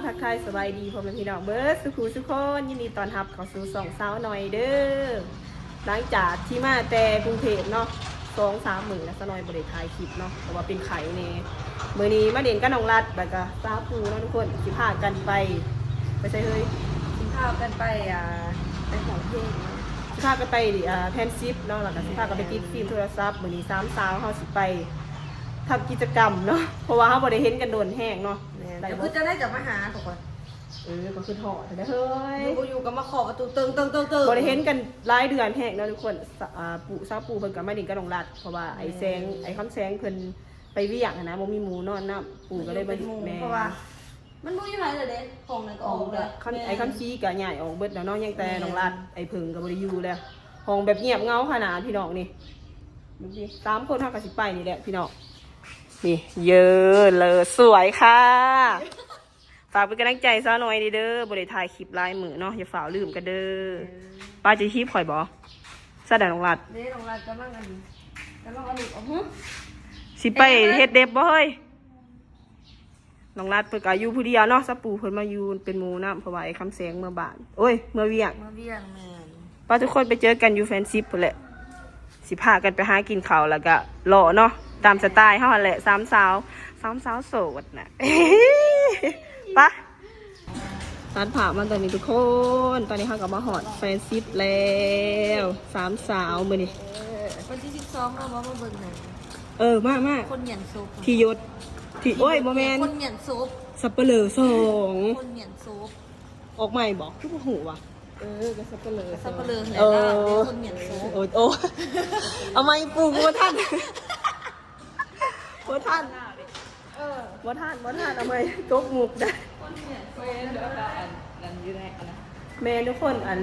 ທັກທາຍສະບາຍດີພໍ່ແມ່ພີ່ນ້ອງເບິດສູ່ຜູ້ສູ່ຄົນ, ຍິນດີຕ້ອນຮັບເຂົ້າສູ່ຊ່ອງສາວໜ້ອຍເດີ້. ຫຼັງຈາກທີ່ມາແຕ່ກຸງເທບເນາະ ສອງສາມມື້ແລ້ວ ສາວໜ້ອຍບໍ່ໄດ້ຖ່າຍຄລິບເນາະ ເພາະວ່າເປັນໄຂ້ແດ່. ມື້ນີ້ມາຫຼິ້ນກັບນ້ອງລັດ ແລ້ວກໍສາວປູເນາະທຸກຄົນ, ຊິພາກັນໄປ ໄປໃສເຮີ້ຍ? ຊິພາກັນໄປ ອ່າ ໄປຮ້ອງເພງເນາະ, ຊິພາກັນໄປ ອ່າ ແພນຊິບເນາະ, ແລ້ວກໍຊິພາກັນໄປຕິດຟິມໂທລະສັບ. ມື້ນີ້ສາມສາວເຮົາຊິໄປທຳກິດຈະກຳເນາະ ເພາະວ່າເຮົາບໍ່ໄດ້ເຫັນກັນດົນແຮງເນາະ. ແມ່ນ ແລ້ວຄືຈັ່ງໃດກໍມາຫາຂ້ອຍ. ເອີ ກໍຄືຮອດແທ້ເຮີ້ຍ, ຢູ່ບໍ່ຢູ່ກໍມາເຄາະປະຕູ ເຕີງໆໆໆ. ບໍ່ໄດ້ເຫັນກັນຫຼາຍເດືອນແຮງເນາະທຸກຄົນ. ສະ ອ່າ ປູ ສາວປູເພິ່ນກໍມາຫຼິ້ນກັບນ້ອງລັດ ເພາະວ່າໄອ້ແສງ ແມ່ນ ໄອ້ຄຳແສງເພິ່ນໄປວຽກຫັ້ນນະ, ບໍ່ມີໝູ່ນອນນຳ, ປູກໍເລີຍມາຢູ່ເປັນໝູ່ ແມ່ນ ເພາະວ່າມັນບໍ່ຢູ່ໃຫ້ແລ້ວເດ້. ຂອງນັ້ນກໍອອກແລ້ວ, ຄຳ ແມ່ນ ໄອ້ຄຳສີກໍຍ້າຍອອກເບິດແລ້ວເນາະ, ຍັງແຕ່ ແມ່ນ ນ້ອງລັດ ໄອ້ເຜິ້ງກໍບໍ່ໄດ້ຢູ່ແລ້ວ. ຫ້ອງແບບງຽບເຫງົາຂະໜາດພີ່ນ້ອງນີ້, ເບິ່ງຕິ ສາມຄົນເຮົາກໍຊິໄປນີ້ແຫຼະພີ່ນ້ອງ. ນີ້ ເຢີເລີ ສວຍຄ່ະ. ຝາກເປັນກຳລັງໃຈສາວໜ້ອຍເດີ້, ບໍ່ໄດ້ຖ່າຍຄລິບຫຼາຍມື້ເນາະ, ຢ່າຟ້າວລືມກັນເດີ້. ເອີ ປ້າຈະຮີບຂ້ອຍບໍ່? ສະດານ້ອງລັດເດ້, ນ້ອງລັດກຳລັງອັນ ກຳລັງເອົາລູກອອກ. ຫື ຊິໄປເຮັດເດັບບໍ່ເຮີ້ຍ? ນ້ອງລັດເພິ່ນກໍຢູ່ຜູ້ດຽວເນາະ, ສາວປູເພິ່ນມາຢູ່ເປັນໝູ່ນຳ ເພາະວ່າໄອ້ຄຳແສງເມືອບ້ານ ໂອ້ຍ ເມືອວຽກ ເມືອວຽກ. ແມ່ນ ປະທຸກຄົນ, ໄປເຈີກັນຢູ່ແຟນຊິບພຸ້ນແຫຼະ. ຊິພາກັນໄປຫາກິນເຂົ້າ ແລ້ວກໍເລາະເນາະ, ຕາມສະໄຕເຮົາຫັ້ນແຫຼະ ສາມສາວ ສາມສາວໂສດນະ. ປະ ຕັດພາບມາຕອນນີ້ທຸກຄົນ, ຕອນນີ້ເຮົາກໍມາຮອດແຟນຊິບແລ້ວ ສາມສາວມື້ນີ້. ເອີ ວັນທີສິບສອງເຮົາບໍ່ມາເບິ່ງໜັງ. ເອີ ມາ ມາ ຄົນຫຍັນສົບ ທີ່ຢົດ ທີ່ ໂອ້ຍ ບໍ່ແມ່ນ ຄົນຫຍັນສົບ ສັບປະເຫຼີສອງ ຄົນຫຍັນສົບ. ອອກໃໝ່ບໍ່? ຄືບໍ່ຮູ້ວ່າ. ເອີ ກໍສັບປະເຫຼີ ສັບປະເຫຼີແຫຼະ. ເອີ ເປັນຄົນຫຍັນສົບ. ໂອ້ຍ ໂອ້ ເອົາໃໝ່ປູ ບໍ່ທັນ ບໍ່ທັນ. ເອີ ບໍ່ທັນ ບໍ່ທັນ ເອົາໃໝ່ ຕົກມຸກໄດ້. ແມ່ນ ດຽວກໍອັນນັ້ນຢູ່ໃນອັນນັ້ນ. ແມ່ນທຸກຄົນ, ອັນ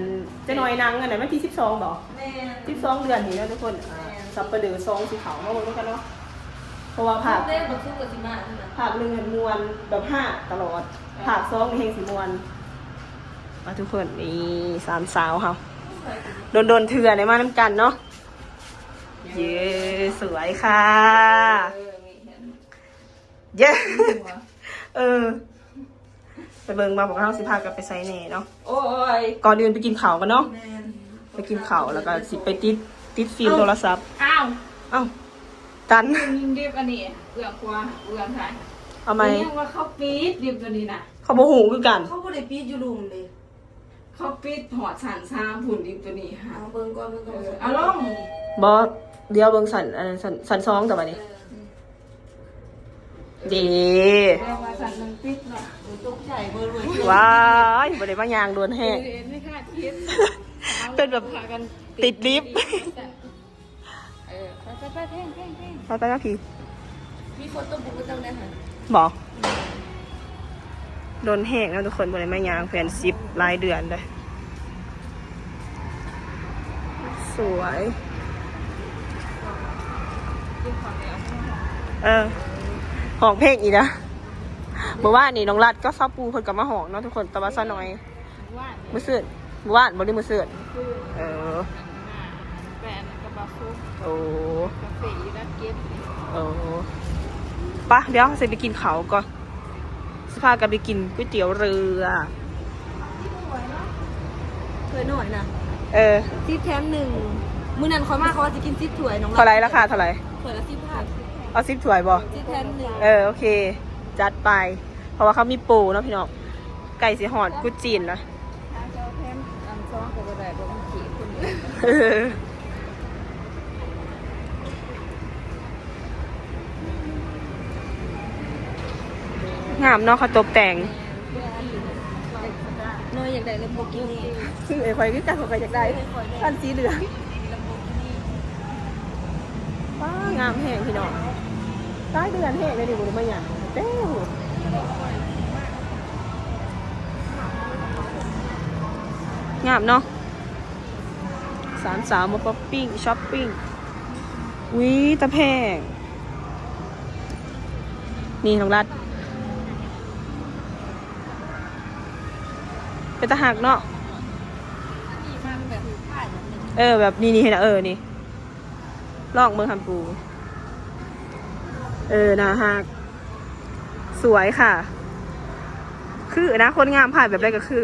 ຈະໜ້ອຍໜັງອັນນັ້ນ ວັນທີສິບສອງບໍ່? ແມ່ນ ສິບສອງເດືອນນີ້ເນາະທຸກຄົນ. ແມ່ນ ສັບປະເຫຼີສອງຊິເຂົ້າ ມາເບິ່ງນຳກັນເນາະ, ເພາະວ່າພາກ ເດ້ ບັກສຸກກໍຊິມາ ພາກໜຶ່ງຫັ້ນມ່ວນແບບຮາກຕະຫຼອດ, ພາກສອງນີ້ແຮ່ງຊິມ່ວນ. ມາທຸກຄົນ, ນີ້ສາມສາວເຮົາ ດົນໆເທື່ອໄດ້ມານຳກັນເນາະ. ເຢ້ ສວຍຄ່ະ. ເຢ້ ເອີ ໄປເບິ່ງວ່າພວກເຮົາຊິພາກັນໄປໃສແດ່ເນາະ. ໂອ້ຍ ກ່ອນອື່ນໄປກິນເຂົ້າກັນເນາະ. ແມ່ນ ໄປກິນເຂົ້າ ແລ້ວກໍຊິໄປຕິດ ຕິດຟິມໂທລະສັບ. ອ້າວ ອ້າວ ຕັນ ຍິງດິບອັນນີ້ ເບື້ອງຂວາ ເບື້ອງຊ້າຍ. ເອົາໃໝ່ ຍັງວ່າເຂົາປິດດິບຕົວນີ້ນະ. ເຂົາບໍ່ຮູ້ຄືກັນ, ເຂົາບໍ່ໄດ້ປິດຢູ່ລຸ່ມເດ້. ເຂົາປິດຮອດຊັ້ນສາມພຸ້ນ ດິບຕົວນີ້ຫາ. ເອົາເບິ່ງກ່ອນ ເບິ່ງກ່ອນ. ເອີ ເອົາລົງ. ບໍ່ ດຽວເບິ່ງຊັ້ນ ອັນນັ້ນ ຊັ້ນ ຊັ້ນສອງ ແຕ່ບາດນີ້. ເອີ ເດ້ ແຕ່ວ່າຊັ້ນໜຶ່ງປິດເນາະ. ເອີ ຕົກໃຈເບິ່ງເລີຍ. ວ້າຍ ບໍ່ໄດ້ມາຍ່າງດົນແຮງ. ເອີ ເປັນແບບ ພາກັນຕິດລິບ. ເອີ ໄປ ໄປ ໄປ ເພງ ເພງ ເພງ ໄປ ໄປມາພີ້. ມີຄົນຕົກບຸກກັນນຳແດ່ຫະ. ບໍ່ ດົນແຮງເນາະທຸກຄົນ, ບໍ່ໄດ້ມາຍ່າງແຟນຊິບຫຼາຍເດືອນເດ້. ສວຍ ເອີ ຮ້ອງເພງອີກນະ. ເມື່ອວານນີ້ນ້ອງລັດກັບສາວປູເພິ່ນກໍມາຮ້ອງເນາະທຸກຄົນ, ແຕ່ວ່າສາວໜ້ອຍ ມື້ວານ ມື້ຊືນ ມື້ວານບໍ່ ຫຼືມື້ຊືນ? ເອີ ແຟນກັບບ່າວສຸກ. ໂອ້ ກາເຟຢູ່ດ້ານເກັບ. ໂອ້ ປະ ດຽວເຮົາຊິໄປກິນເຂົ້າກ່ອນ, ຊິພາກັນໄປກິນກ໋ວຍຕຽວເຮືອ. ຖ້ວຍນ້ອຍນະ. ເອີ ສິບແຖມໜຶ່ງ. ມື້ນັ້ນຂ້ອຍມາ ຂ້ອຍວ່າຊິກິນສິບຖ້ວຍ. ນ້ອງ ເທົ່າໃດ? ລາຄາເທົ່າໃດ? ຖ້ວຍລະສິບພັນ. ເອົາສິບຖ້ວຍບໍ່? ສິບແຖມໜຶ່ງ. ເອີ ໂອເຄ ຈັດໄປ. ເພາະວ່າເຂົາມີໂປເນາະພີ່ນ້ອງ, ໃກ້ຊິຮອດກຸດຈີນລະ. ຫາເຈົ້າແຖມອັນສອງກໍບໍ່ໄດ້ ບໍ່ມີເຂດຄົນດຽວ. ງາມເນາະ ເຂົາຕົບແຕ່ງ. ນ້ອຍຢາກໄດ້ Lamborghini. ຊື້ໃຫ້ຂ້ອຍຄືກັນ, ຂ້ອຍກໍຢາກໄດ້. ຄັນສີເຫຼືອງ. ປ້າ ງາມແຮງພີ່ນ້ອງ, ຫຼາຍເດືອນແຮງເດ້ນີ້ ບໍ່ໄດ້ມາຫຍັງແຕ່. ງາມເນາະ, ສາມສາວມາປັອບປິ້ງ ຊັອບປິ້ງ. ອຸ້ຍ ຕາແພງ. ນີ້ນ້ອງລັດ ເປັນຕາຮັກເນາະ. ເອີ ແບບນີ້ ນີ້ ເຫັນນະ. ເອີ ນີ້ ລອງເບິ່ງຫັ້ນປູ. ເອີ ໜ້າຮັກ ສວຍຄ່ະ. ຄືນະ ຄົນງາມຖ່າຍແບບໃດກໍຄື.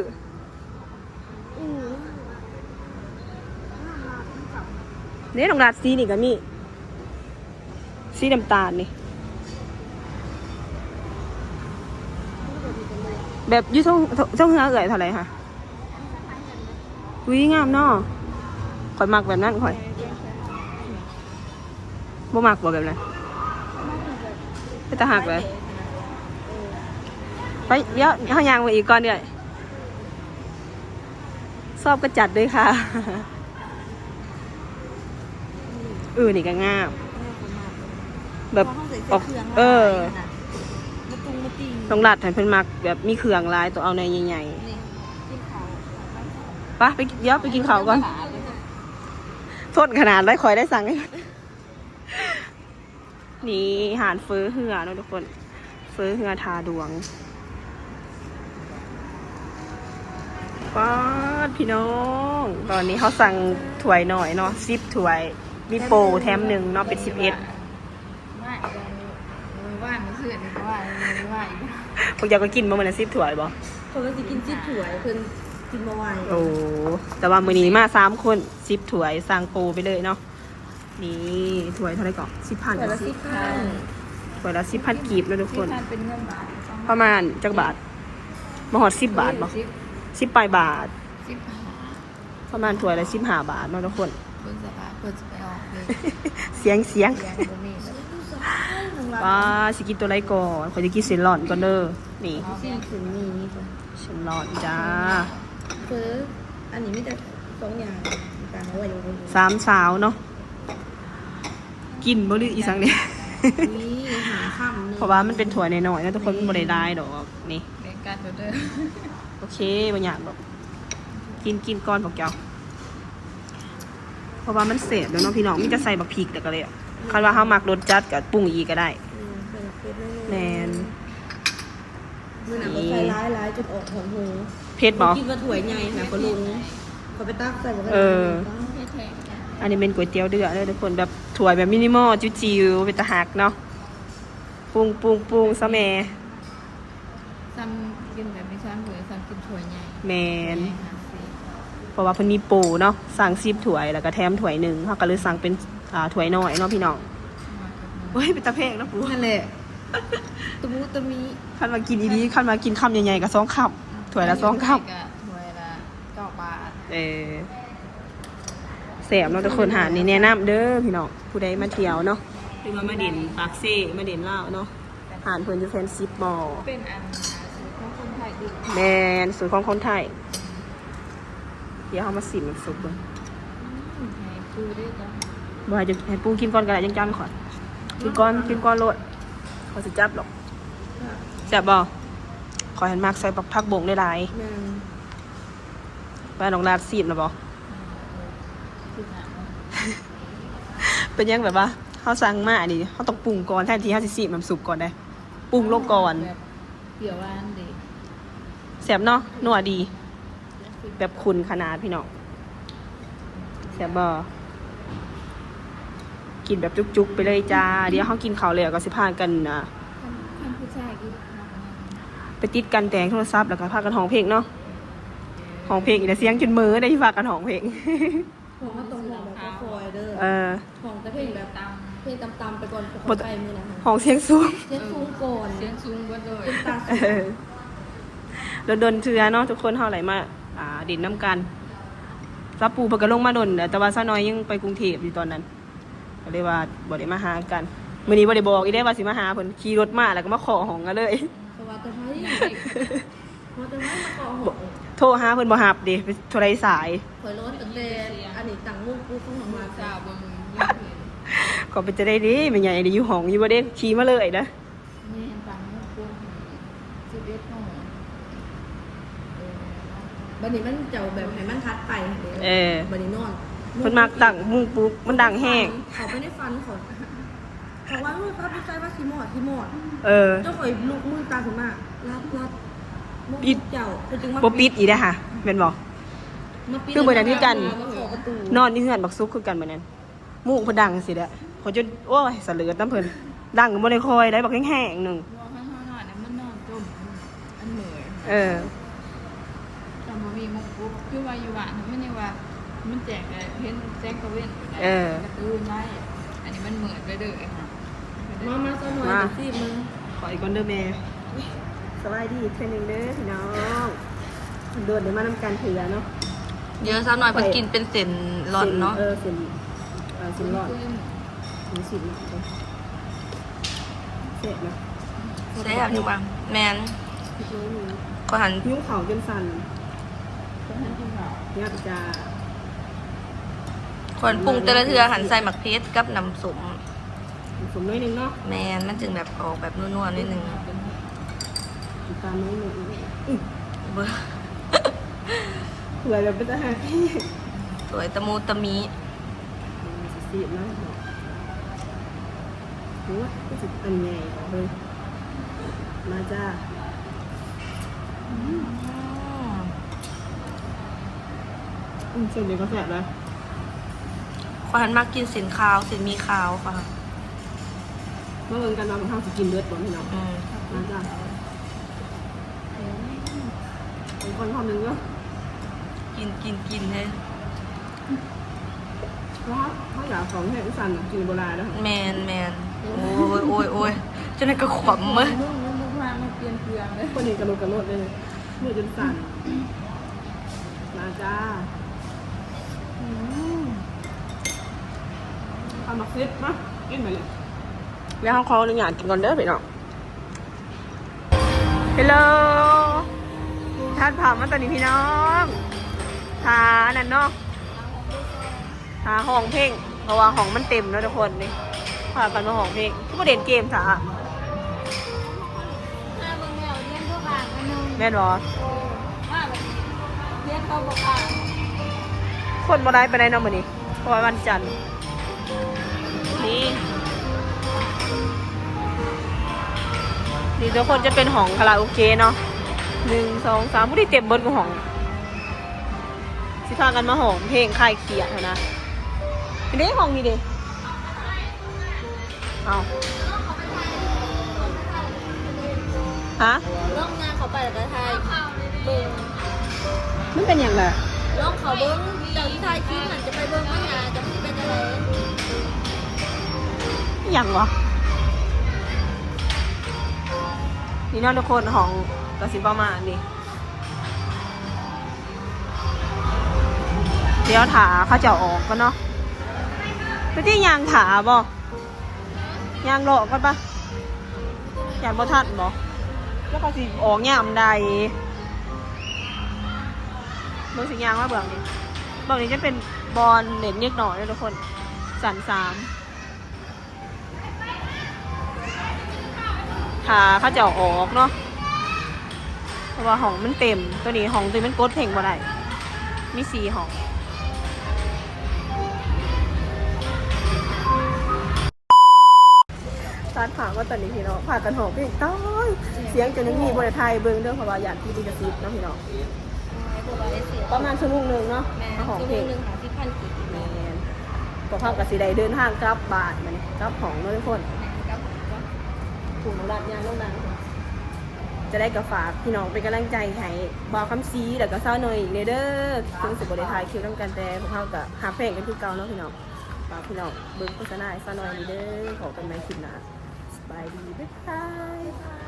ນີ້ ນ້ອງລັດ ສີນີ້ກໍມີ ສີນ້ຳຕານນີ້ ແບບຢູ່ເທິງ ເທິງເຮືອເອື້ອຍເທົ່າໃດຫະ? ອຸ້ຍ ງາມເນາະ ຂ້ອຍມັກແບບນັ້ນຂ້ອຍ. ບໍ່ມັກບໍ່ແບບນັ້ນ? ເປັນຕາຮັກເລີຍ. ໄປ ດຽວເຮົາຍ່າງໄປອີກກ່ອນເອື້ອຍ. ຊອບກໍຈັດເລີຍຄ່ະ. ເອີ ນີ້ກໍງາມ ແບບ ເຮົາໃສ່ເສື້ອ ອອກ ເຄື່ອງ ເອີ ຫຼາຍນະ ມາຕຸງມາຕິ່ງ. ນ້ອງລັດຫັ້ນເພິ່ນມັກແບບມີເຄື່ອງຫຼາຍ ຕ້ອງເອົາແນວໃຫຍ່ໆ. ນີ້ ກິນເຂົ້າ ໄປ ໄປ ດຽວໄປກິນເຂົ້າກ່ອນ. ທົນຂະໜາດໃດ ຂ້ອຍໄດ້ສັ່ງໃຫ້ ນີ້ຮ້ານເຝີເຮືອເນາະທຸກຄົນ ເຝີເຮືອທ່າດວງ. ປາດ ພີ່ນ້ອງ ຕອນນີ້ເຮົາສັ່ງຖ້ວຍນ້ອຍເນາະ ສິບຖ້ວຍ ມີໂປແຖມໜຶ່ງເນາະ ເປັນສິບເອັດ. ມາອີກແລ້ວ ມື້ວານ ມື້ຄືນນີ້ກໍວ່າ ມື້ນີ້ມາອີກແລ້ວ. ພວກເຈົ້າກໍກິນບໍ່ມື້ລະສິບຖ້ວຍບໍ່? ຂ້ອຍກໍຊິກິນສິບຖ້ວຍ ເພິ່ນກິນບໍ່ໄຫວ. ໂອ້ ແຕ່ວ່າມື້ນີ້ມາສາມຄົນ ສິບຖ້ວຍ ສັ່ງໂປໄປເລີຍເນາະ. ນີ້ຖ້ວຍເທົ່າໃດເກາະ? ສິບພັນ ຖ້ວຍລະສິບພັນ ຖ້ວຍລະສິບພັນກີບເນາະທຸກຄົນ. ສິບພັນເປັນເງິນບາດ ປະມານຈັກບາດ? ບໍ່ຮອດສິບບາດບໍ່? ສິບ ສິບປາຍບາດ ສິບຫ້າ ປະມານຖ້ວຍລະສິບຫ້າບາດເນາະທຸກຄົນ. ເບິ່ງສະພາບເພິ່ນຊິໄປອອກເດ ສຽງ ສຽງ ສຽງບໍ່ມີແລ້ວ. ວ້າ ຊິກິນຕົວໃດກ່ອນ? ຂ້ອຍຈະກິນເສັ້ນລ້ອນກ່ອນເດີ. ນີ້ ຊີ້ນໜີ່ ເສັ້ນລ້ອນຈ້າ. ເຝີ ອັນນີ້ມີແຕ່ສອງຢ່າງ ຕ່າງໄວ້ຢູ່ ສາມສາວເນາະ ກິນບໍ່ ຫຼືອີ່ສັງນີ້? ນີ້ຫາຄ່ຳໜຶ່ງ ເພາະວ່າມັນເປັນຖ້ວຍນ້ອຍໆເນາະທຸກຄົນ ມັນບໍ່ໄດ້ຫຼາຍດອກ. ນີ້ ແບ່ງກັນເດີ. ໂອເຄ ບໍ່ຍາກດອກ ກິນ ກິນກ່ອນພວກເຈົ້າ ເພາະວ່າມັນແຊບແລ້ວເນາະພີ່ນ້ອງ ມີແຕ່ໃສ່ບັກພິກແລ້ວກໍແລ້ວ. ຄັນວ່າເຮົາມັກລົດຈັດກໍປຸງອີກກໍໄດ້. ອືມ ໃສ່ບັກເຜັດໜ້ອຍໜຶ່ງ ແມ່ນ. ມື້ນັ້ນຂ້ອຍໃສ່ຫຼາຍໆ ຈົນອອກຫອນຫູ. ເຜັດບໍ່? ຂ້ອຍຄິດວ່າຖ້ວຍໃຫຍ່ນະ ຂ້ອຍລົງ ຂ້ອຍໄປຕັກໃສ່ບໍ່ ເອີ ອັນນີ້ແມ່ນກ໋ວຍຕຽວເດືອເດີທຸກຄົນ ແບບຖ້ວຍແບບມິນິມອລ ຈິ້ວໆ ເປັນຕາຮັກເນາະ. ປຸງໆໆ ຊະແມ່ ສ່ຳກິນແບບມີສາມຖ້ວຍ ສ່ຳກິນຖ້ວຍໃຫຍ່. ແມ່ນ ແມ່ນ ເພາະວ່າເພິ່ນມີໂປເນາະ ສັ່ງສິບຖ້ວຍ ແລ້ວກໍແຖມຖ້ວຍໜຶ່ງ ເຮົາກໍເລີຍສັ່ງເປັນ ອ່າ ຖ້ວຍນ້ອຍເນາະພີ່ນ້ອງ. ໂອ້ຍ ເປັນຕາແພງເນາະປູ. ນັ້ນແຫຼະ ຕະມຸຕະມິ. ຄັນວ່າກິນອີ່ຫຼີ ຄັນວ່າກິນຄຳໃຫຍ່ໆ ກໍສອງຄຳ ຖ້ວຍລະສອງຄຳ ຖ້ວຍລະເກົ້າບາດ. ເອີ ແຊບເນາະທຸກຄົນ ຮ້ານນີ້ແນະນຳເດີພີ່ນ້ອງ ຜູ້ໃດມາທ່ຽວເນາະ ຫຼືວ່າມາຫຼິ້ນປາກເຊ ມາຫຼິ້ນລາວເນາະ. ຮ້ານເພິ່ນຢູ່ແຟນຊິບບໍ່? ເປັນອັນສູດຂອງຄົນໄທຕິ? ແມ່ນ ສູດຂອງຄົນໄທ. ດຽວເຮົາມາຊິມນ້ຳຊຸບເບິ່ງ. ອືມ ໃຫ້ປູເດ້ຈ້າ. ບໍ່ ໃຫ້ ໃຫ້ປູກິນກ່ອນກໍໄດ້ ຈັ່ງຈຳຂ້ອຍ. ກິນກ່ອນ ກິນກ່ອນໂລດ ຂ້ອຍຊິຈັບດອກ. ແຊບບໍ່? ຂ້ອຍຫັ້ນມັກໃສ່ບັກ ຜັກບົ້ງຫຼາຍໆ. ແມ່ນ. ວ່ານ້ອງລາດຊີມແລ້ວບໍ່? ເປັນຫຍັງແບບວ່າເຮົາສັ່ງມານີ້ ເຮົາຕ້ອງປຸງກ່ອນ ແທນທີ່ເຮົາຊິຊີມນ້ຳຊຸບກ່ອນເດ້ ປຸງລົງກ່ອນ. ແບບປ່ຽວຫວານເດ້. ແຊບເນາະ ນົວດີ ແບບຂຸ້ນຂະໜາດພີ່ນ້ອງ. ແຊບບໍ່? ກິນແບບຈຸກໆໄປເລີຍຈ້າ. ດຽວເຮົາກິນເຂົ້າແລ້ວກໍຊິພາກັນ ອ່າ ຄັນ ຄັນຜູ້ຊາຍກິນ ໄປຕິດກັນແຕ່ງໂທລະສັບ ແລ້ວກໍພາກັນຮ້ອງເພງເນາະ. ຮ້ອງເພງອີກແລ້ວ ສຽງຈົນເມີໄດ້ ພາກັນຮ້ອງເພງ. ຮ້ອງ ເຮົາຕ້ອງຮ້ອງແບບຄ່ອຍໆເດີ. ເອີ ຮ້ອງແຕ່ເພງແບບ ເພງຕ່ຳໆໄປກ່ອນ. ບໍ່ ຄ່ອຍໄປມື້ນັ້ນ ຮ້ອງສຽງສູງ ສຽງສູງກ່ອນ ສຽງສູງເບິດເລີຍ ເປັນຕາສູງ. ເອີ ດົນໆເທື່ອເນາະທຸກຄົນ ເຮົາໄດ້ມາ ອ່າ ຫຼິ້ນນຳກັນ. ສາວປູເພິ່ນກໍລົງມາດົນແລ້ວ ແຕ່ວ່າສາວນ້ອຍຍັງໄປກຸງເທບຢູ່ຕອນນັ້ນ ກໍເລີຍວ່າບໍ່ໄດ້ມາຫາກັນ. ມື້ນີ້ບໍ່ໄດ້ບອກອີກເດ້ວ່າຊິມາຫາເພິ່ນ ຂີ່ລົດມາແລ້ວກໍມາເຄາະຫ້ອງກັນເລີຍ. ເພາະວ່າແຕ່ໃຜ ໂທຫາເພິ່ນບໍ່ຮັບເດ້ ເທົ່າໃດສາຍ. ຂ້ອຍນອນຕັ້ງແຕ່ອັນນີ້ ຕັ້ງໂມງປຸກຂອງນ້ອງມາ ສາວເບິ່ງ ກໍເປັນຈັ່ງໃດເດ້ ແມ່ໃຫຍ່ໄດ້ຢູ່ຫ້ອງຢູ່ບໍ່ເດ້ ຂີ່ມາເລີຍນະ. ແມ່ນ ຕັ້ງໂມງປຸກ ສິບເອັດໂມງ. ເອີ ບັດນີ້ມັນ ເຈົ້າແບບໃຫ້ມັນຖັດໄປຫັ້ນເດ້. ເອີ ບັດນີ້ນອນ ເພິ່ນມັກຕັ້ງໂມງປຸກ ມັນດັງແຮງ. ເຂົ້າໄປໃນຝັນຂ້ອຍ ເພາະວ່າ ເອີ ຟ້າວປິດໄຟວ່າຊິມອດ ຊິມອດ. ເອີ ເຈົ້າຂ້ອຍລຸກມືຕາຂຶ້ນມາ ຫຼັບ ຫຼັບ. ປິດ ເຈົ້າ ເພິ່ນຈຶ່ງມາ ບໍ່ປິດອີກເດ້ຫະ ແມ່ນບໍ່? ມາປິດ ຄືມື້ນັ້ນຄືກັນ ມາເຄາະປະຕູ ນອນຢູ່ເຮືອນບັກສຸກຄືກັນມື້ນັ້ນ ມຸ້ງເພິ່ນດັງຊີ້ແຫຼະ ຂ້ອຍຈົນ ໂອ້ຍ ສະເຫຼີດນຳເພິ່ນ. ດັງບໍ່ໄດ້ຄ່ອຍໄດ໋ ບັກແຮງໆໜຶ່ງ. ບໍ່ ເຮົານອນ ມັນນອນຈົມ. ມັນເມື່ອຍ ເອີ ແຕ່ບໍ່ມີໝູ່ ຄືວ່າຢູ່ບ້ານມັນຍັງວ່າ ມັນແຈ້ງແຕ່ເຫັນແສງຕາເວັນຢູ່ນະ ເອີ ກະຕື່ນໄດ້. ອັນນີ້ມັນເມື່ອຍໄປເລີຍ ມາ ມາ ສາວນ້ອຍ ມາ ຊິມເບິ່ງ ຂ້ອຍກ່ອນເດີແມ່. ສະບາຍດີອີກເທື່ອໜຶ່ງເດີພີ່ນ້ອງ ໂດນໄດ້ມານຳກັນເທື່ອເນາະ. ດຽວສາວນ້ອຍເພິ່ນກິນເປັນເສັ້ນຫຼອດເນາະ ເສັ້ນ ເອີ ເສັ້ນ ເອີ ເສັ້ນຫຼອດ ເສັ້ນຫຼອດ ແຊບນະ ແຊບຢູ່ວ່າ ແມ່ນ ຂ້ອຍຫັ້ນ ຫິວເຂົ້າຈົນສັ່ນ ຂ້ອຍຫັ້ນກິນເຂົ້າ ຢາກຈະ ຂ້ອຍຫັ້ນປຸງແຕ່ລະເທື່ອຫັ້ນໃສ່ໝາກເຜັດກັບນ້ຳສົ້ມ ສົມໜ້ອຍໜຶ່ງເນາະ ແມ່ນ ມັນຈຶ່ງແບບອອກແບບນົວໆໜ້ອຍໜຶ່ງ ນ້ຳຕານໜ້ອຍໜຶ່ງ ອື ເບິ່ງ ຖ້ວຍແບບເປັນຕາຮັກ ຖ້ວຍຕະມຸຕະມິ ຊິຊີມນຳ ໂອ້ຍ ຄືຊິອັນໃຫຍ່ເນາະເຮີ້ຍ ມາຈ້າ ອືມ ອືມ ເສັ້ນນີ້ກໍແຊບເລີຍ. ຂ້ອຍຫັ້ນມັກກິນເສັ້ນຂາວ ເສັ້ນໝີ່ຂາວຂ້ອຍ ມາເບິ່ງກັນວ່າພວກເຮົາຊິກິນເບິດບໍ່ພີ່ນ້ອງ ອືມ ມາຈ້າ ເອົາກ່ອນຄຳໜຶ່ງເດີ ກິນ ກິນ ກິນເລີຍ ເຮົາ ເຮົາຢາກຂອງແຮງສັ່ນກິນບໍ່ໄດ້ເດີ ແມ່ນ ແມ່ນ ໂອ້ຍ ໂອ້ຍ ໂອ້ຍ ຈັ່ງໃດກໍຂວາມເມີ ຄົນນີ້ກະໂລດກະໂລດເລີຍ ມືຈົນສັ່ນ ມາຈ້າ ອືມ ເອົາໝາກເຜັດມາກິນບາດນີ້ ແລ້ວເຮົາຂໍອະນຸຍາດກິນກ່ອນເດີພີ່ນ້ອງ ເຮລໂລ ທານພາບມາຕອນນີ້ພີ່ນ້ອງ ຖ້າອັນນັ້ນເນາະ ຖ້າຮ້ອງເພງ ເພາະວ່າຫ້ອງມັນເຕັມເນາະທຸກຄົນ ນີ້ ພາກັນມາຮ້ອງເພງ ຄືບໍ່ເຫຼັ້ນເກມຊະ ແມ່ນບໍ່? ຄົນບໍ່ຫຼາຍປານໃດເນາະມື້ນີ້ ເພາະວ່າວັນຈັນ ນີ້ ນີ້ທຸກຄົນຈະເປັນຫ້ອງຄາຣາໂອເກະເນາະ ໜຶ່ງ ສອງ ສາມ ຜູ້ທີ່ເຕັມເບິດກວ່າຫ້ອງ ຊິພາກັນມາຮ້ອງເພງຄາຍຄຽດຫັ້ນນະ ນີ້ເດ້ ຫ້ອງນີ້ເດ້ ເອົ້າ ຮະ ລອງຍ່າງເຂົ້າໄປແລ້ວກໍຖ່າຍເບິ່ງ ມັນເປັນຫຍັງລະ? ລອງເຂົ້າເບິ່ງ ເຈົ້າທີ່ຖ່າຍຄລິບຫັ້ນຈະໄປເບິ່ງມັນນະ ຈະເປັນຈັ່ງໃດ ອີ່ຫຍັງວະ? ນີ້ເນາະທຸກຄົນ ຫ້ອງກໍຊິປະມານນີ້ ດຽວຖ້າເຂົາເຈົ້າອອກກ່ອນເນາະ ໄປຕິຍ່າງຖ້າບໍ່? ຍ່າງເລາະກ່ອນປະ ຢ້ານບໍ່ທັນບໍ່? ແລ້ວເຂົາຊິອອກຍາມໃດ? ເບິ່ງ ຊິຍ່າງມາເບື້ອງນີ້ ເບື້ອງນີ້ຈະເປັນບ່ອນເຫຼັ້ນເດັກນ້ອຍເດີທຸກຄົນ ຊັ້ນສາມ ຖ້າເຂົາເຈົ້າອອກເນາະ ເພາະວ່າຫ້ອງມັນເຕັມ ໂຕນີ້ຫ້ອງໂຕນີ້ມັນກົດເພງບໍ່ໄດ້ ມີສີ່ຫ້ອງ ຕັດພາບມາຕອນນີ້ພີ່ນ້ອງ ພາກັນຮ້ອງເພງ ຕາຍ ສຽງຈົນຍັງມີ ບໍ່ໄດ້ຖ່າຍເບິ່ງເດີ ເພາະວ່າຢ້ານຕິດລິຂະສິດເນາະພີ່ນ້ອງ ປະມານຊົ່ວໂມງໜຶ່ງເນາະ ແມ່ນ ມາຮ້ອງເພງ ຊົ່ວໂມງໜຶ່ງຫ້າສິບພັນກີບ ແມ່ນ ພວກເຮົາກໍຊິໄດ້ເດີນທາງກັບບ້ານບັດນີ້ ກັບຫ້ອງເນາະທຸກຄົນ ແມ່ນ ກັບຫ້ອງເນາະ ຜູ້ນ້ອງລັດຍ່າງລົງນາງ ຈັ່ງໃດກໍຝາກພີ່ນ້ອງເປັນກຳລັງໃຈໃຫ້ບ່າວຄຳສີ ແລ້ວກໍສາວນ້ອຍອີກແດ່ເດີ ເຖິງຊິບໍ່ໄດ້ຖ່າຍຄລິບນຳກັນ ແຕ່ພວກເຮົາກໍຮັກແພງກັນຄືເກົ່າເນາະພີ່ນ້ອງ ຝາກພີ່ນ້ອງເບິ່ງໂຄສະນາໃຫ້ສາວນ້ອຍນີ້ເດີ ພໍ້ກັນໃໝ່ຄລິບໜ້າ ສະບາຍດີ ບາຍບາຍ.